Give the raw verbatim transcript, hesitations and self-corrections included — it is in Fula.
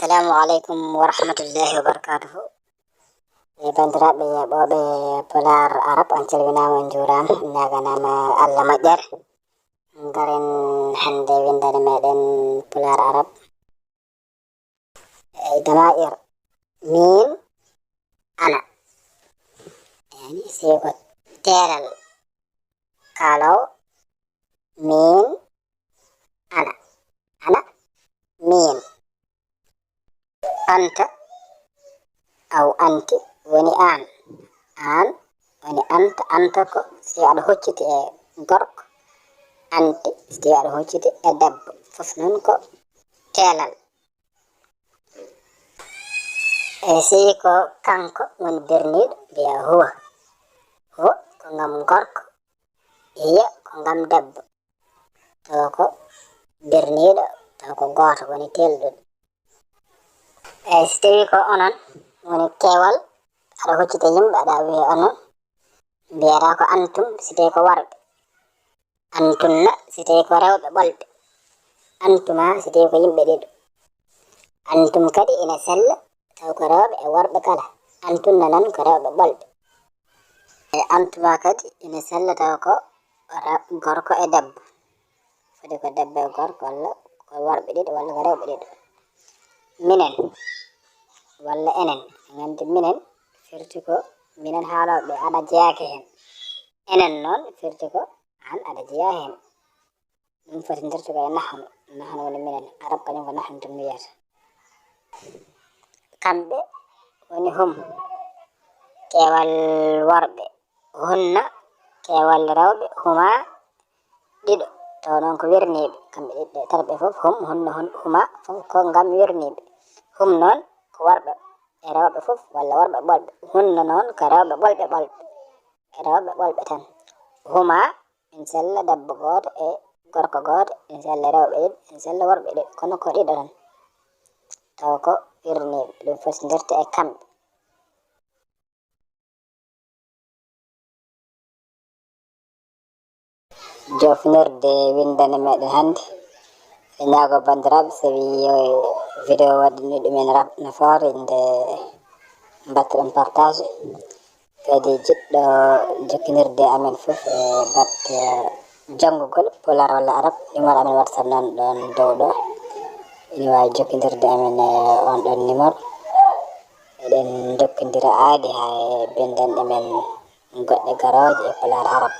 Assalamu aleykum wa rahmatullahi wa barakatuhu. E banndiraaɓe yeeɓooɓe Pulaar Arab, on calminaama, on njuuraama, on ñaaganaama Allah moƴƴere. Ngaren hannde winndande meɗen Pulaar Arab. E damaa'ir miin, ana. Yani, sey ko teelal kaaloowo, miin, ana. Ana, miin. Anta, aw anti, woni aan. Aan, woni anta. Anta ko si aɗa hocciti e gorko. Anti, si aɗa hocciti e debbo. Fof noon ko teelal. E si ko kanko woni berniiɗo, mbiya huwa. Huwa ko ngam gorko, hiya ko ngam debbo. Tawa ko berniiɗo, tawa ko gooto woni teelɗuɗo. Eyi, si tawii ko onon woni keewal, aɗa hoccita yimɓe, aɗa wiya onon, mbiyata ko antum, si tawii ko worɓe. Antunna, si tawii ko rewɓe ɓolɓe. Antuma, si tawii ko yimɓe ɗiɗo. Antum kadi ina sella, taw ko rewɓe e worɓe kala. Antunna noon ko rewɓe ɓolɓe. E antuma kadi ina sella taw ko ra-, gorko e debbo. Foti ko debbo e gorko, walla ko worɓe ɗiɗo, walla ko rewɓe ɗiɗo. Minen, walla enen. Nganndi minen firti ko minen haalooɓe, aɗa jeyaaki heen. Enen noon firti ko aan aɗa jeyaa heen. Ɗum fotindirta ko e nahnu. Nahnu woni minen. Arab kañum ko nahnu tan wiyata. Kamɓe woni hum, keewal worɓe. Hunna, keewal rewɓe. Huma, ɗiɗo. Taw noon ko werniiɓe. Kamɓe ɗiɗo, tato ɓe fof, hum, hunna, hun-, huma, fof ko ngam werniiɓe. Hum noon ko worɓe e rewɓe fof, walla worɓe ɓolɓe. Hunna noon ko rewɓe ɓolɓe ɓolɓe. E rewɓe ɓolɓe tan. Huma, en sella debbo gooto e gorko gooto, en sella rewɓe ɗiɗo, en sella worɓe ɗiɗo, kono ko ɗiɗo tan. Taw ko werniiɓe, ɗum fotindirta e kamɓe. Joofinirde winndande meɗen hannde, e ñaago banndiraaɓe, so wi yo vidéo waɗi ni ɗumen rap nafoore, nde mbaɗta ɗum partage. Kadi jiɗɗo jokkinirde amen fof e batte janngugol Pulaar walla Arab, numéro amen WhatsApp nan ɗon dow ɗo. Ina waawi jokkindirde amen e on ɗon numéro. Eɗen njokkondira aadi haa e binndanɗe men goɗɗe garooje e Pulaar Arab.